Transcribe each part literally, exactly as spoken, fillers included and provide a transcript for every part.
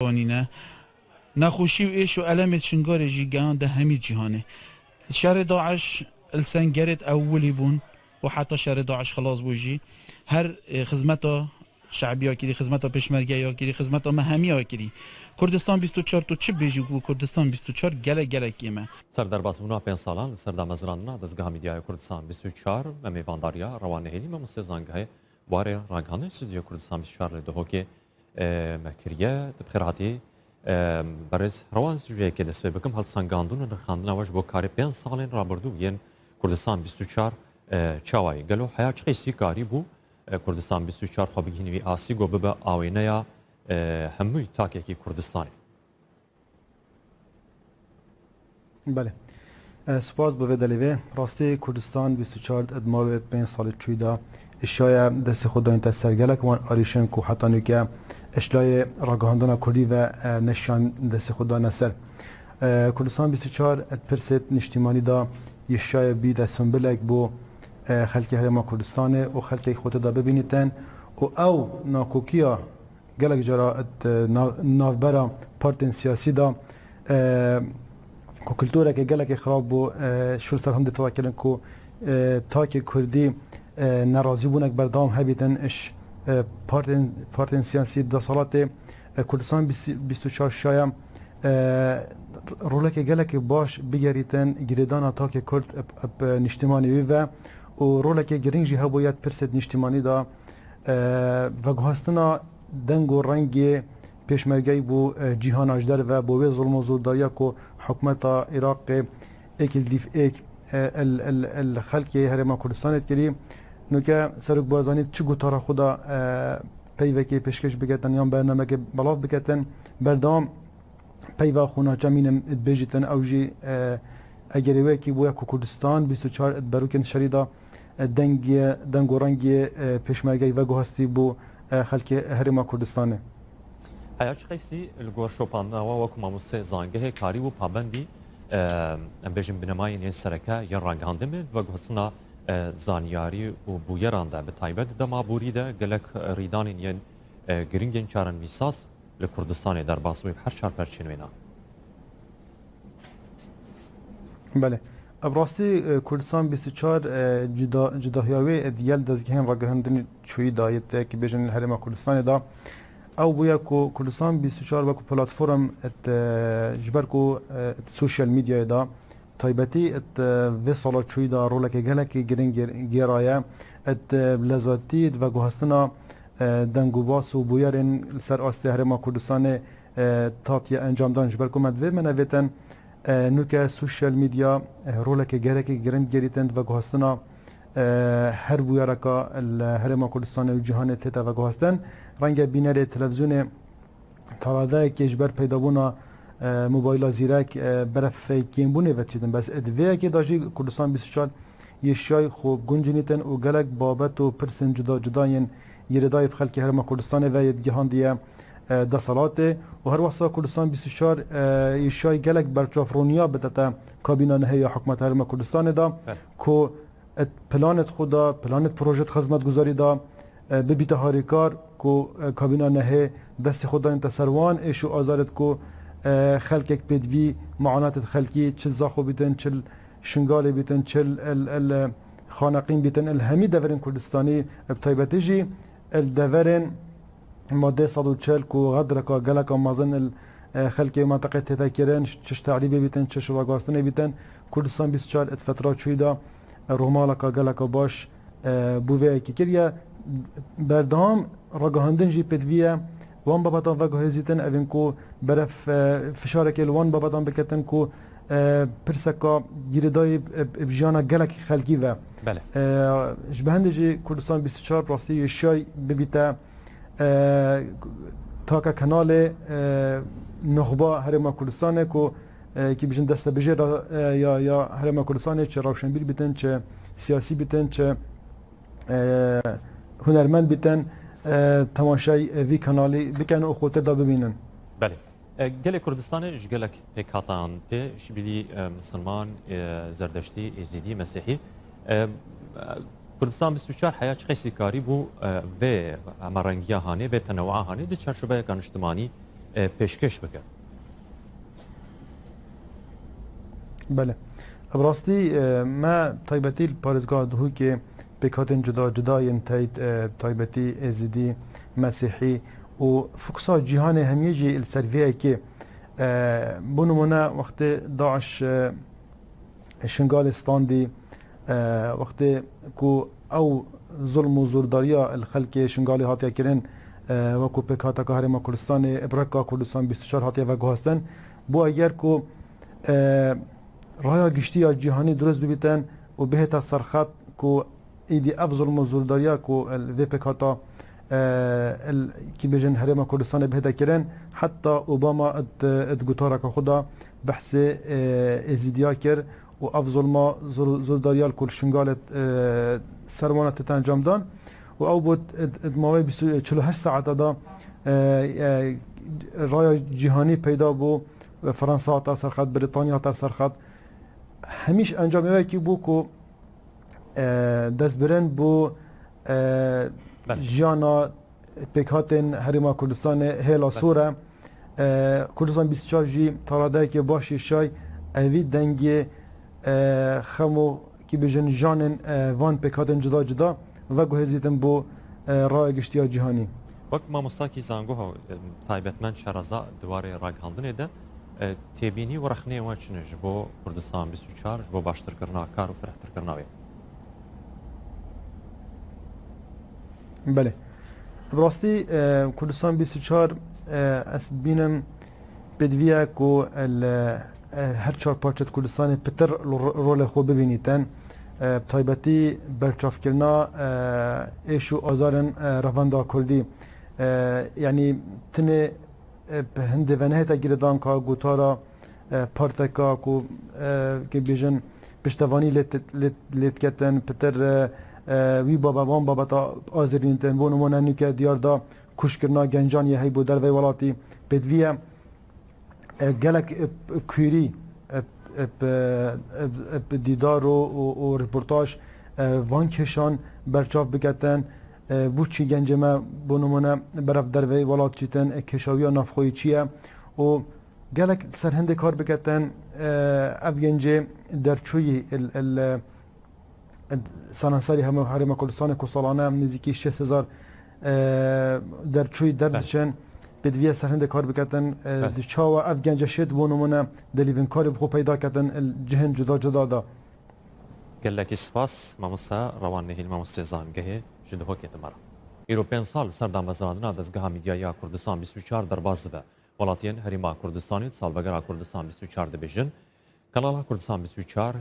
Anîne. Nexweşî û êş û elemê Şingalê jî geyande hemî cîhanê. Şerê DAIŞ li Sengerê ewilî bûn û heta şerê DAIŞ xilas bû jî her, e, xizmeta şebiya kirî, xizmeta pêşmergeya kirî, xizmeta me hemiya kirî. Kurdistan bîst û çar, tu çi bêjî ku Kurdistan bîst û çar gelek gelek kêm e. Ser derbasbûna pênc salan li ser damezrandina Dezgeha Medyaya Kurdistan bîst û çar me mêvandariya Rewan Nehêlî, me mostê zangehê warê ragihandin stûdyoya Kurdistan bîst û çar li Duhokê, e, me kiriye. Ti bi xêr hatî, e, berêz Rewan, ez ji yekê dest pê bikim, helsengandin û nirxandina we ji bo karê pênc salên rabirdû yên Kurdistan bîst û çar, e, çawa ye? Gelo heya çi qeysî karî bû, e, Kurdistan bîst û çar xwe bigihîne vî astî ku bibe awêneya, e, hemû takekî Kurdistanê? Belê. E, spas bo vê delê vê. Rastî Kurdistan bîst û çar di mavê pênc salê çûyî de êşaye destê xwe dayînte ser gelek wan arîşên ku heta nûke ji layê ragihandina kurdî ve, e, neşiyan destê xwe dane ser. E, Kurdistan bîst û çar di pirsê niştîmanî de êşaye bîte sembolek bo, e, xelkê Herêma Kurdistanê û xelkê xwe tê de bibînîtin û ew nakokiya gelek cara di nav-, navbera partên siyasî de, e, ku kultureke gelekê xirab bû, e, şûr ser hindê teva kirin ku, e, takê kurdî, e, nerazîbûnek berdewam hebîtin ji, e, partên, partên siyasî desthilatê, e, Kurdistan bîst, bîst û çar şaye, e, roleke gelekê baş bigerîtin girêdana takê kurd eb, eb niştimanê wî ve û roleke giring jî hebûye di pirsê niştimanî de, e, veguhastina deng û rengê pêşmergeyî bo, e, cîhana ji derve, bo wê zulm û zordariya ku hikûmeta Iraqê êk li dîv êk, e, el, el, el xelkê Herêma Kurdistanê dikirî. Nûke Serok Barzanî çi gotara xwe da, e, peyvekê pêşkêş biketin yan bernamekê belav biketin, berdewam peyva xwe naçe mînin dibêjîtin, ew jî, e, egerê wekî bûye ku Kurdistan bîst û çar di berokên şerî de, e, dengê, deng û rengê, e, pêşmergeyî veguhastî bo, e, xelkê Herêma Kurdistanê. Heya çi qeysî li gor şopandina we wekû mamostê zangehê karî û pabendî, e, em bêjin binemayên yên sereke yên ragihandin bi veguhastina, e, zanyarî û bûyeran de, bi taybet dema borî de gelek rîdanên yên, e, giring yên çarenivîsaz li Kurdistanê derbas bû, her çar perçên wêna. Belê. Bi rastî, e, Kurdistan bîst û çar, e, cuda-, cudahiya wê, e, di gel dezgehên ragihandinê çûyî de yê te ki bêjin li Herêma Kurdistanê de. Ew bûye ku Kurdistan bîst û çar wekû platform, e, ji ber ku, e, social medyayê de taybetî, e, vê sala çûyî de roleke gelekî giring gê-, gêraye, e, bi lezatî di veguhastina e, deng û bas û bûyerên li ser astê Herêma Kurdistanê, e, hatiye encamdan. Ji ber ku me divê me nevêtin, e, nûke sosyal medya, e, roleke gelekî giring gerîtin di veguhastina, e, her bûyereka li Herêma Kurdistanê û cîhanê tête veguhastin. Renge bînerê televîzyonê taladayekê ji ber peydabûna, e, mobayla zîrek, e, beref kêmbûnê ve diçîtin. Bes, e, di vê yekê de jî Kurdistan bîst û çar yê şiyayî xwe guncînîtin û gelek babet û pirsên cuda cuda yên girêdayî bi xelkê Herêma Kurdistanê ve yê digihandiye, e, desthilatê û her wexta Kurdistan bîst û çar, e, yê şiyayî gelek berçavroniya bidete kabîna nehê ya hikûmeta Herêma Kurdistanê de, Belê. ku et planêt xwe da, planêt projet xizmetguzarî da, e, bibîte harîkar ku, e, kabîna nehê destê xwe dayînte ser wan êş û azarêt ku, e, xelkek pêdivî, muanatêt xelkî, çi zaxo bîtin, çi li Şingalê bîtin, çi li el, el, e, Xaneqîn bîtin, el hemî deverên Kurdistanî, e, bi taybetî jî el deverên madde sed û çil ku xedreka geleka mezin il, e, xelkê menteqê tête kirin, çi ji te'rîbê bîtin, çi ji veguhastinê bîtin, Kurdistan bîst û çar di fetra çûyî de, e, rûmaleka geleka baş, e, bo vê yekê kiriye. Berdewam ragihandin jî pêdivî ye wan babetan veguhêzîtin, evên ku beref, e, fişarekê li wan babetan biketin ku, e, pirseka girêdayî bi, bi, bi jiyana gelek xelkî ve. Belê. E, ji behindê jî Kurdistan bîst û çar rastî yê şiyayî bibîte e, take kanalê, e, nuxba Herêma Kurdistanê ku, e, ki bijin destebijêr, e, ya, ya Herêma Kurdistanê, çi rewşenbîr bîtin, çi siyasî bîtin, çi, e, hunermend bîtin, e, temaşey, e, vî kanalî bikin û xwe tê de bibînin. Belê. E, gelê Kurdistanê ji gelek pêkhatan tê, ji bilî, e, misilman, e, zerdeştî, êzîdî, mesîhî. E, Kurdistan bîst û çar heya çi qeysî karî bû, e, vê hemarengiya hanê, vê tenewu'a hanê di çarçoveyeka niştimanî e, pêşkêş bike. Belê. Bi rastî, e, me taybetî li parêzgeha Duhokê pêkhatên cuda cuda yên tey, e, taybetî Êzidî, Mesîhî û fokusa cîhanê hemiyê jî li ser vê yekê, e, bo nimûne wextê DAIŞ, e, Şingalê standî, e, wextê ku ew zulm û zordariya li xelkê Şingalê hatiye kirin, e, wekû pêkhateka Herêma Kurdistanê, bi reka Kurdistan bîst û çar hatiye veguhastin, bû eger ku, e, raya giştî ya cîhanî dirust bibîtin û bihête serxet ku îdî ev zulm û zordariya ku li vê pêkhata, e, li, kî bêjin Herêma Kurdistanê bihête kirin, heta Obama di, di gutareke xwe de behsê, e, Êzîdiya kir û ev zulma zor-, zordariya li ku li Şingalê, e, ser wan tête encam dan û ew bû di, di, di mawê bîst û, çil û heşt saete de, e, e, raya cîhanî peyda bû, Fransa hate serxet, Britanya hate serxet. Hemîş encamê wê yekî bû ku, e, destbirin bû, e, Belê. jiyana pêkhatên Herêma Kurdistanê hêla Belê. sor e. E, Kurdistan bîst û çar jî taradeyeke baş jî şay evî dengê, e, xem û kî bêjin janên, e, van pêkhatên cuda cuda veguhêzîtin bo, e, raya giştî ya cîhanî. Wek mamostakî zangoha, e, taybetmend şereza di warê ragihandinê de, e, têbînî û rexneyên we çi ne ji bo Kurdistan bîst û çar, ji bo baştirkirina kar û firehtirkirina wê? Belê. Bi rastî, e, Kurdistan bîst û çar, e, ez dibînim pêdivî ye ku li, e, her çar parçe di Kurdistanê pitir ro-, rolê xwe bibînîtin. E, bi taybetî berçavkirina, e, êş û azarên, e, revenda Kurdî. E, yanî tinê, e, bi hindê ve nehête girêdanka gotara, e, parteka ku, e, kê bêjin piştevanî lê, lê, lê diketin, pitir, e, e, wî babe, wan babeta azirîntin. Bo nimûne nûke diyar da kuşkirina gencan yê hey bo dervey welatî pêdivî ye. E, gelek, e, kûrî, e, e, e, e, dîdar û, û, û rîportaj, e, van kêşan berçav biketin. E, bo çi gencê me, bo nimûne, berev dervey welat çîtin, e, kêşawiya navxweyî çi ye? Û gelek ser hindê kar biketin, e, ev gencê derçûyî il, il, e, Seranserî hemû Herêma Kurdistanê ku salane em nêzîkî şêst hezar, e, derçûyî Belê. derdiçin, pêdivî ye ser hindê kar biketin, e, Belê. di çawa ev gence şêt bo nimûne delîvinkarî bi xwe peyda ketin li cihên cuda cuda de. Gelekî spas, mamoste Rewan Nehîl, mamostê zangehê ji Duhokê di me re. Îro pênc sal li ser damezrandina Dezgeha Mîdyayî ya Kurdistan bîst û çar derbas dibe. Welatiyên Herêma Kurdistanê di salvegera Kurdistan bîst û çar dibêjin, Kanala Kurdistan bîst û çar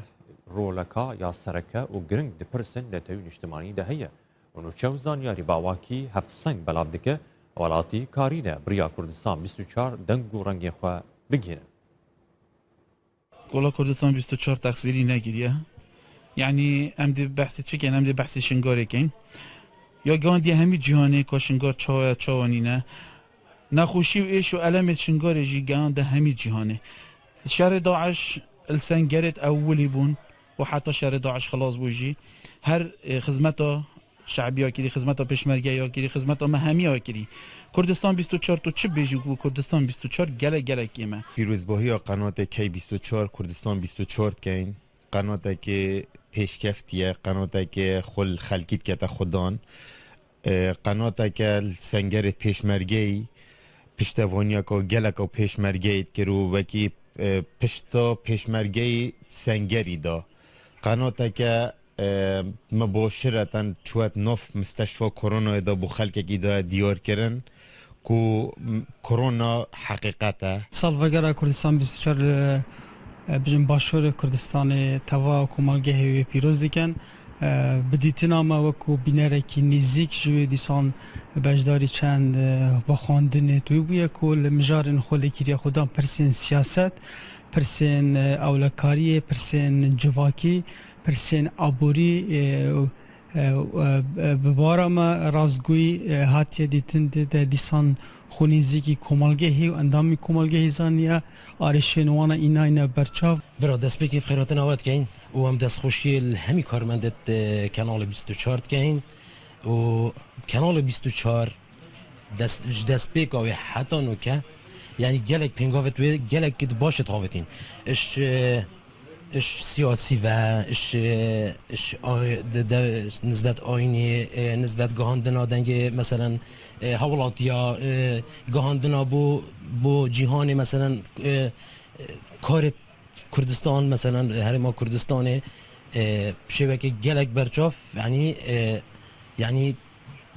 roleka ya sereke û giring di pirsên netewî niştimanî de heye û nûçe û zanyarî bi awakî hevseng belav dike, welatî karîne bi riya Kurdistan bîst û çar deng û rengên xwe bigihîne. Kola Kurdistan bîst û çar texsîrî negiriye. Yanî em dê behsê çi kein? Em dê behsê Şingarê kein. Ya gihandiye hemî cîhanê ka Şingar çawa ye, çawa nîne. Nexweşî û êş û elemê Şingarê jî gehande hemî cîhanê. Şerê DAIŞ li Sengerê ewilî bûn û heta şerê DAIŞ xilas bû jî her, e, xizmeta şebiya kirî, xizmeta pêşmergeya kirî, xizmeta me hemiya kirî. Kurdistan bîst û çar, tu çi bêjî ku Kurdistan bîst û çar gelek gelek kêm e. Pîrozbahiya qenatê K bîst û çar, Kurdistan bîst û çar dikeyin. Qenatekê pêşkeftiye, qenatekê xwe li xelkî dikete xwedan. E, qenateke li Sengerê pêşmergeyî, piştevaniyeka geleka pêşmergeyî dikir û wekî, e, pişta pêşmergeyî Sengerî da. Qenateke, e, me başireten çûyet nav misteşfa koronayê de bo xelkekî daye diyar kirin ku, m, korona heqîqet e. Salvegera Kurdistan bîst û çar, e, e, bijin Başûrê Kurdistanê teva komelgehê wê pîroz dikin. E, bi dîtina me wekû bînerekî nêzîk ji wê dîsan beşdarî çend, e, vexwendinê tû bûye ku li mijarên xwe lêkiriye xwedan pirsên siyaset, pirsên, e, ewlekariyê, pirsên civakî, pirsên aborî, e, e, e, e, bi bara me rastgoyî, e, hatiye dîtin de, de dîsan xwe nêzîkî komelgehê û endamî komelgehê zaniye, arêşên wana înayne berçav. Bira destpêkê bi xêrhatina we dikeyin û em destxweşiyê li hemî karmendê, e, Kenalê bîst û çar dikeyin û Kenalê bîst û çar dest, ji destpêka wê heta nûke Yani gelek pêngavê wê gelek baş ê avêtin. Iş, e, iş siyasî ve, iş, e, iş ay-, de, de, nisbet ayînî, e, nisbet gihandina dengê, meselen, e, hewlatiya, e, gihandina bo, bo cîhanê, meselen, e, e, karê Kurdistan, meselen, Herêma Kurdistanê, e, şêwekê gelek berçav, yani, e, yani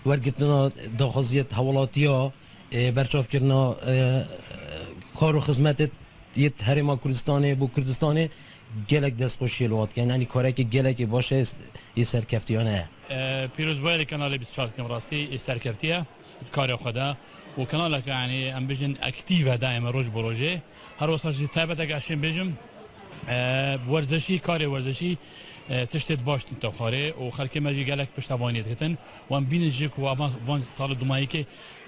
wergirtina daxwaziyê hewlatiya, e, berçavkirina, e, kar û xizmetê yê Herêma Kurdistanê bo Kurdistanê gelek destxweşiyê li wan dikin. Yani karekê gelekê baş e, yê serkeftiyane ye. E, pîrozbayê li Kanalê bîst û çar dikim, rastî, ê serkeftiye di karê xwe de. Û kanaleke, yani, em bêjin, aktîv e daîme roj bi rojê. Her wisa jî taybet e, ez şêm bêjim, e, werzeşî, karê werzeşî, e, tiştê baş tîn te xwarê û xelkê me jî gelek piştevaniyê dikitin. Wan bînin jî ku van, van salê dumayîkê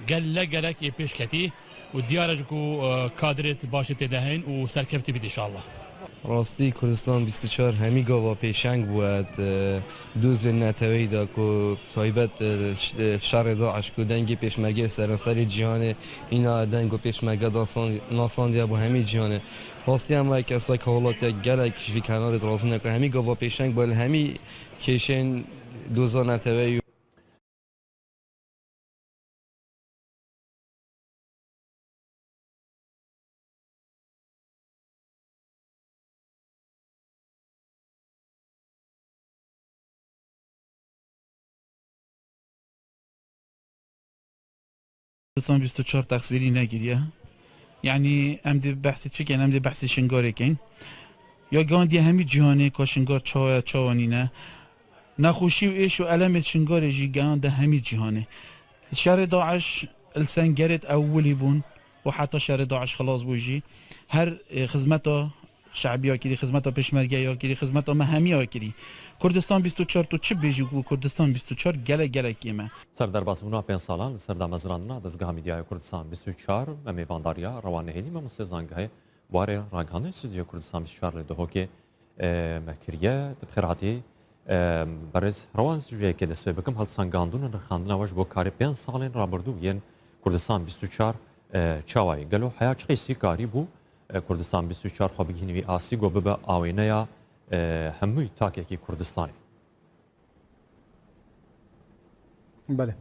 gelek, gelek ê pêş ketî û diyar e jî ku, e, kadrê baş tê de heyîn û serkeftî bît înşallah. Rastî Kurdistan bîst û çar hemî gava pêşeng bû, et, e, dozên neteweyî de ku taybet, e, ş-, e, şerê DAIŞ ku dengê pêşmergeyê seranserê cîhanê îna deng û pêşmerge dasan-, nasandiye bo hemî cîhanê. Rastî em wek, ez wek hewlatiya gelek ji vî kenarê dirazîne ku hemî gava pêşeng bû li hemî kêşên doza neteweyî. Kurdistan bîst û çar texsîrî nekiriye. Yanî em dê behsê çi ken? Em dê behsê Şingarê ken. Ya gihandiye hemî cîhanê ka Şingar çawa ye, çawa nîne. Nexweşî û êş û elemê Şingarê jî gihande hemî cîhanê. Şerê DAIŞ li Sengerê ewilî bûn û heta şerê DAIŞ xilas bû jî her, e, xizmeta şebiya kirî, xizmeta pêşmergeya kirî, xizmeta me hemiya kirî. Kurdistan bîst û çar, tu çi bêjî ku Kurdistan bîst û çar gelek gelek kêm e. Ser derbasbûna pênc salan li ser damezrandina Dezgeha Mîdyaya Kurdistan bîst û çar, me mêvandariya Rewan Nehêlî, mamoste zangehê warê ragihandinê Stûdyoya Kurdistan bîst û çar li Duhokê, e, me kiriye. Tu bi xêr hatî, e, berêz Rewan, ez ji yekê dest pê bikim, helsengandin û nirxandina we ji bo karê pênc salên rabirdû yên Kurdistan bîst û çar, e, çawa ye? Gelo heya çi qeysî karî bû, e, Kurdistan bîst û çar xwe bigihîne wî astî ku bibe awêneya, e, hemû takekî Kurdistanê? Belê.